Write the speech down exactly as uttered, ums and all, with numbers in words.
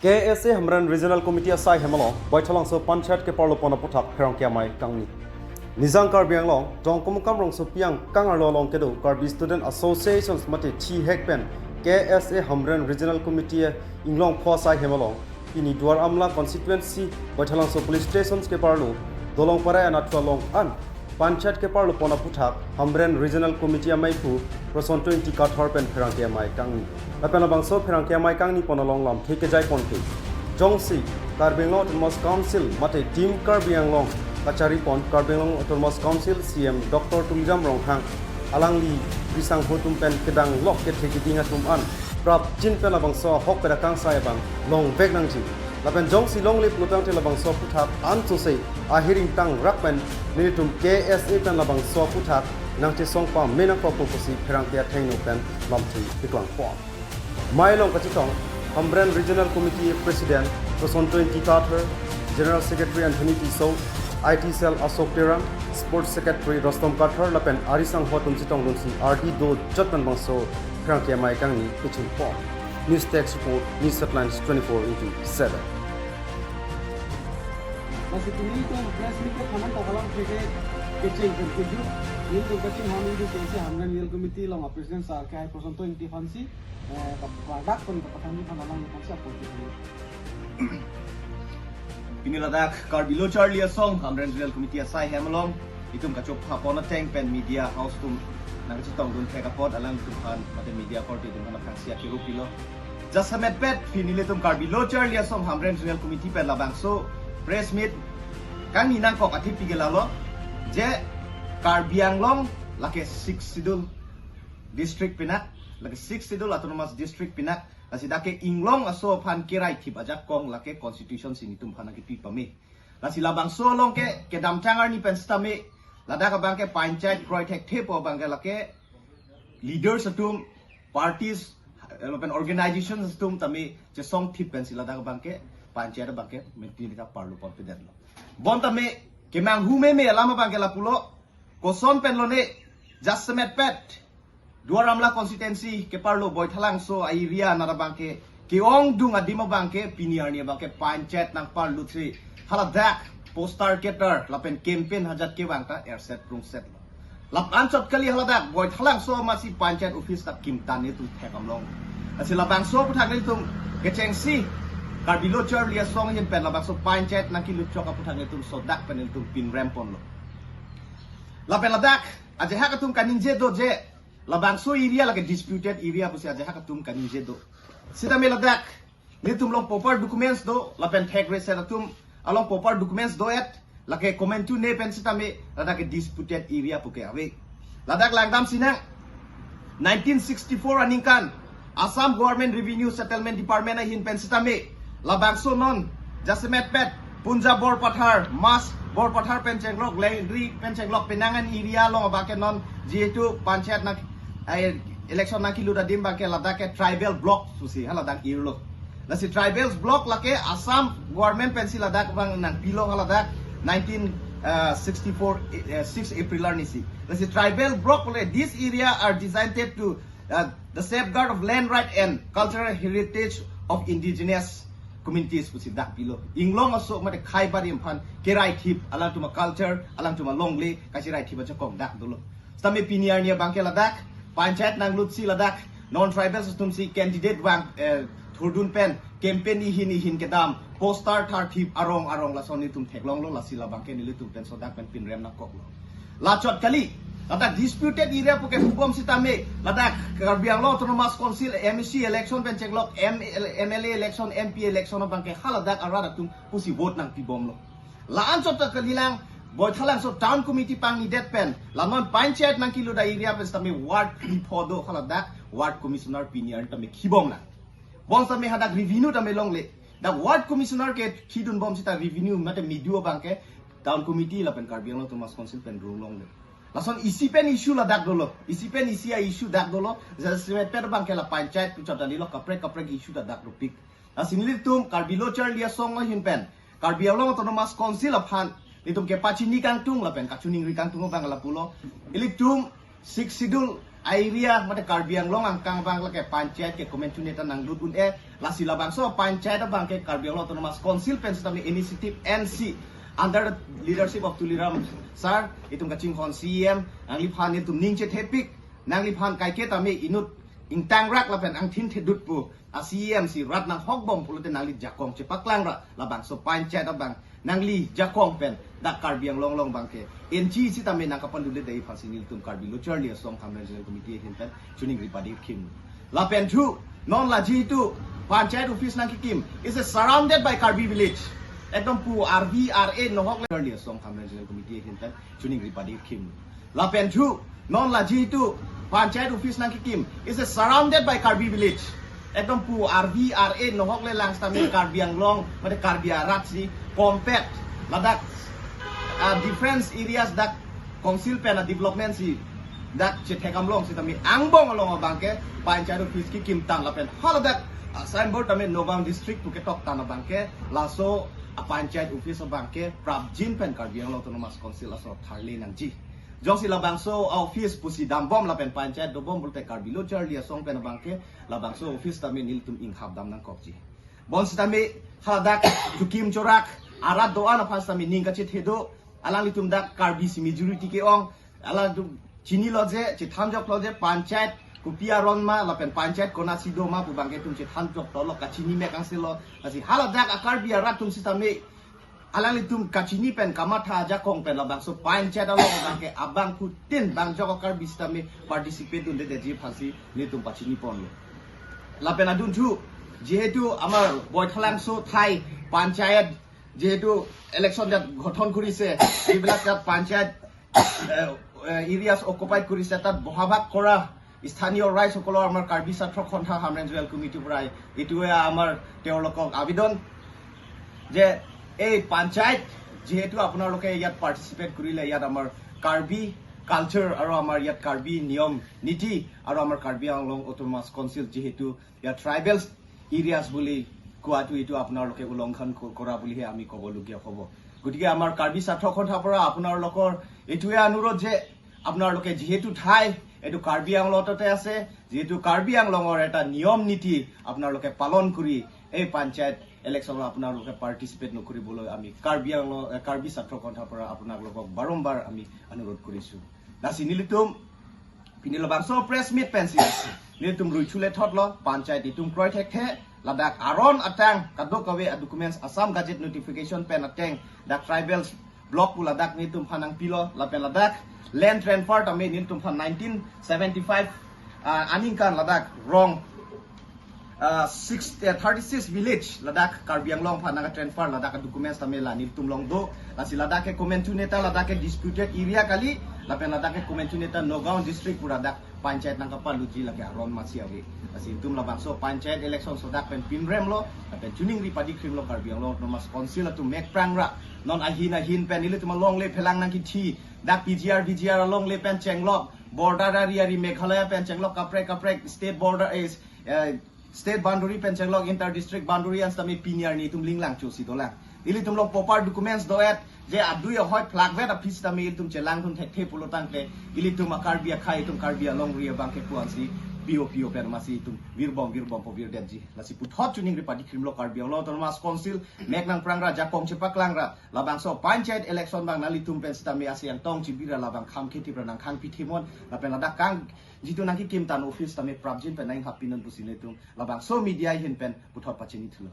K S A Hamren Regional Committee asai hem along Baithalangso Panchayat keparlo pon aputhak pherangke amei kangni. Nijang Karbi Anglong, Dongkamukam rongsopi angkang arlo along kedo Karbi Student Associations mate CHADA pen K S A Hamren Regional Committee inglong pho asai hem along pini Duar Amla constituency Baithalangso police stations keparlo Dolongpara anatua along an Panchayat keparlo pon aputhak Hamren Regional Committee ameiphu Prasanto Ingti Kathar pen pherangke amei kangni. Lapen labangso pherangke amei kangni pon along lamthe kejai pon ke, jongsi Karbi Anglong Autonomous Council mate Team Karbi Anglong kachari pon Karbi Anglong Autonomous Council C E M Doctor Tuliram Ronghang alangli risangho atum pen kedang lok kethe keding atum an prapjin pen labangso ahok pen akangsai abang longvek nangji. Lapen jongsi longle pulo tangte labangso aputhak ansose ahiring tangrak pen nelitum K S A pen labangso aputhak nangchesong pame nangkokpo pusi pherangke athengno pen lamthe paklang pon. Mei along kachetong Hamren Regional Committee President Prasanto Ingti Kathar, General Secretary Anthony Tisso, I T Cell Ashok Terang, Sports Secretary Rustom Kathar lapen arisangho atum chetongdunsi ardi dojot pen labangso pherangke amei kangni kechun pon. News Desk Report, News Headlines twenty-four into seven. Lasi pini nelitum press meet kephanan ta kalang keke kecheng pen kejut. Nelitum kachinghon nelitum K S A Hamren Regional Committee along a-President sir ke hai Prasanto Ingti aphansi, eh, kapardak pen kapathanji aphan alang aphansi apor kejut. Pini ladak Karbi Lo Charli Asong Hamren Regional Committee asai hem along itum kachopha pon ateng pen media house atum nangchetongdun thek apot alangtum aphan mate media korte atum aphan aphrangsi akero pilo. Jasemet pet pini nelitum Karbi Lo Charli Asong Hamren Regional Committee pen labangso press meet kangni nangkok athe pike lalo je Karbi Anglong lake Sixth Schedule district pinak, lake Sixth Schedule Autonomous District pinak, lasi dak ke inglong aso aphan keraithip ajakong lake constitution si nelitum aphan nangkepi pame. Lasi labangso along ke kedamtang arni pen sitame ladak abang ke panchayat kroi thekthepo abang ke lake leaders atum, parties, eh, lapen organizations atum tame chesongthip pensi ladak abang ke panchayat abang ke mentri neka parlo pon pedetlo. Bon tame kemanghu meme alam abang ke lapulo, koson pen lone jasemet pet Duar Amla constituency keparlo Baithalangso a-area anat abang ke ke-ongdung adim abang ke pini arni abang ke panchayat nangparlutsi haladak poster ketar lapen campaign hajat kevang ta erset prungsetlo. Lap anchot kali haladak Baithalangso amatsi panchayat office ta kimtan nelitum thek amlong. Lasi labangso aputhak nelitum kechengsi Karbi Lo Charli Asong ahin pen labangso panchayat nangkelutchok aputhak nelitum sodak pen nelitum pinrem ponlo. Lapen ladak ajahak atum kaningje do je labangso area lake disputed area pusi ajahak atum kaningje do. Sitame ladak nelitum along proper documents do, lapen thek reset atum along proper documents do-et, lake komantu ne pen sitame ladak ke disputed area puke ave. Ladak langdam sinang nineteen sixty-four aningkan Assam Government Revenue Settlement Department ahin pen sitame labangso non jasemet pet Punja Borpathar, Mas Borpathar pen chenglok, Lengri pen chenglok penang an area along abang ke non jihetu panchayat nang, eh, election nangkelut adim abang ke ladak ke tribal block pusi haladak irlo. Lasi tribal block lake Assam government pensi ladak abang nangpilo haladak nineteen sixty-four, eh, six April arnisi. Lasi tribal block le, this area are designated to, uh, the safeguard of land right and cultural heritage of indigenous communities pusi dak pilo. Inglong aso mate khei barim aphan keraithip, alangtum a-culture, alangtum alongle kacheraithip ajakong dak dolo. Sitame pini arni abang ke ladak panchayat nanglutsi ladak non tribals atumsi candidate vang, eh, thurdun pen campaign ihin ihin kedam, poster tharthip arong arong lason nelitum theklonglo, lasi labang ke nelitum pen sodak pen pinrem nangkoklo. Lachot kali, ladak disputed area puke hubom sitame ladak Karbi Anglong Autonomous Council M A C election pen chenglok M L A, M L A election, M P election abang ke haladak arat atum pusi vote nangpibomlo. La anchot ta kalilang Baithalangso town committee pangnidet pen la non panchayat nangkelut a-area pen sitame ward phli pho do, haladak ward commissioner pini arni tame khibom nang. Bon sitame hadak revenue tame longle. Dak ward commissioner ke khidunbom sita revenue mate medu abang ke town committee lapen Karbi Anglong Autonomous Council pen rung longle. Lason isi pen issue ladak dolo. Isi pen isi a-issue dak dolo. Jasemet pet abang ke la panchayat puchot dalilo, kaprek kaprek issue ta dak dopik. Lasi nelitum Karbi Lo Charli Asong ahin pen Karbi Anglong Autonomous Council aphan nelitum kepachini kangtung lapen kachiningri kangtung abang lapulo. Ilitum Sixth Schedule Area mate Karbi Anglong angkang abang lake panchayat ke comment-ne ta nanglut un-e, lasi labangso panchayat abang ke Karbi Anglong Autonomous Council pen sitame initiative ensi under the leadership of Tuliram sir, itum kachinghon C E M, nangliphan itum ning chethepik, nangliphan kaike tame inut ingtangrak lapen angthin thedut pu a C E M si rat nanghokbom pulote nangli jakong chepaklangra, labangso panchayat abang nangli jakong pen dak Karbi Anglong along abang ke enchi sitame nangkapandude dei aphansi nelitum Karbi Lo Charli Asong Kham Regional Committee ahin pen choningri padi khim. Lapen thu, non la jitu panchayat office nangkekim is a surrounded by Karbi village. Ekdom pu R V R A nohok le Charli Asong Kham Regional Committee ahin pen choningri padi khim. Lapen thu, non la jitu panchayat office nangkekim is a surrounded by Karbi village. Ekdom pu R V R A nohok le lang sitame Karbi Anglong mate Karbi arat si compact ladak, ah, different areas dak council pen a development si dak chethek amlong sitame angbong along abang ke panchayat office kekim tang lapen haladak, ah, signboard tame Nagaon district pu ketok tang abang ke laso a panchayat office abang ke prapjin pen Karbi Anglong Autonomous Council aso tharle nangji. Jongsi labangso office pusi dambom lapen panchayat dobom pulote Karbi Lo Charli Asong pen abang ke labangso office tame nelitum inghap dam nangkokji. Bonsitame hadak chukim chorak arat do-an aphan sitame ning kachethedun, alanglitum dak Karbi si majority ke-ong, alanglitum chinilo je, chethanjoklo je panchayat kopi aron ma lapen panchayat konatsi do ma pu abang ke itum chethanjoklo, kachini mek angse lo. Lasi haladak a Karbi arat atum sitame alanglitum kachini pen kamatha ajakong pen labangso panchayat along abang ke abangphutin bangjok a Karbi sitame participate dundedetji aphansi nelitum pachiniponlo. Lapen adunthu, jihetu amar Boithalangso thai panchayat, jihetu election dak gothon kurise, jibilak dak panchayat, eh, eh, areas occupied kurise, tat bohabak kora স্থানীয় ৰাইজসকলৰ আমাৰ কাৰ্বি ছাত্ৰ সন্থা হামৰেং জুৱেল কমিটিৰ পৰা এইটোৱে আমাৰ তেওঁলোকক আবেদন যে এই পঞ্চায়ত যিহেতু আপোনালোকে ইয়াত পাৰ্টিচিপেট কৰিলে, ইয়াত আমাৰ কাৰ্বি কালচাৰ আৰু আমাৰ ইয়াত কাৰ্বি নিয়ম নীতি আৰু আমাৰ কাৰ্বি আংলং অট'নমাছ কাউন্সিল যিহেতু ইয়াত ট্ৰাইবেলছ এৰিয়াছ বুলি কোৱাটো এইটো আপোনালোকে উলংঘন ক-, কৰা বুলিহে আমি ক'বলগীয়া হ'ব। গতিকে আমাৰ কাৰ্বি ছাত্ৰ সন্থাৰ পৰা আপোনালোকৰ এইটোৱে অনুৰোধ যে আপোনালোকে যিহেতু ঠাই এইটো কাৰ্বি আংলঙতে আছে, যিহেতু কাৰ্বি আংলঙৰ এটা নিয়ম নীতি আপোনালোকে পালন কৰি এই পঞ্চায়ত ইলেকশ্যনত আপোনালোকে পাৰ্টিচিপেট নকৰিবলৈ আমি কাৰ্বি আংলং, এ, কাৰ্বি ছাত্ৰ সন্থাৰ পৰা আপোনালোকক বাৰম্বাৰ আমি অনুৰোধ কৰিছো। Lasi nelitum pini labangso press meet pensi nelitum ruichule thotlo, panchayat itum kroi thekthe, ladak aron atang kadokave a documents Assam Gazette notification pen ateng dak tribal block pu ladak nelitum aphan nangpilo, lapen ladak land transfer tame nelitum aphan nineteen seventy-five, ah, aningkan ladak rong, ah, six, eh, thirty-six village ladak Karbi Anglong aphan nang transfer ladak documents tame la nelitum along do. Lasi ladak ke Komentu Neta ladak ke disputed area kali, lapen ladak ke Komentu Neta Nagaon district pu ladak panchayat nangkapalutji lake aron masi ave. Lasi itum labangso panchayat election sodak pen pinremlo, lapen choningri padi khimlo Karbi Anglong Autonomous Council atum mek prangra. Non ahin ahin pen ilitum alongle phelang nangkithi, dak P G R, V G R alongle pen chenglok, border ari ari Meghalaya pen chenglok kaprek kaprek state border is, eh, state boundary pen chenglok inter district boundary an sitame pini arni itum linglang chosi dolang. Ilitum along proper documents do-et, je adui ahoi plakvet aphi sitame ilitum chelangdun thekthe pulo tangte, ilitum a Karbi akhai itum Karbi alongri abang ke puansi pio pio pen masi itum virbom virbompo virdetji. Lasi puthot choningri padi khimlo Karbi Anglong Autonomous Council, mek nangprangra, jakong chepaklangra, labangso panchayat election abang nanglitum pen sitame asi angtong chibira labang kham kheti pra nangkhang pithimon, lapen ladak kang jitu nangkikim tan office tame prapjin pen nang hapinun pusi nelitum labangso media ahin pen puthot pachini thulo.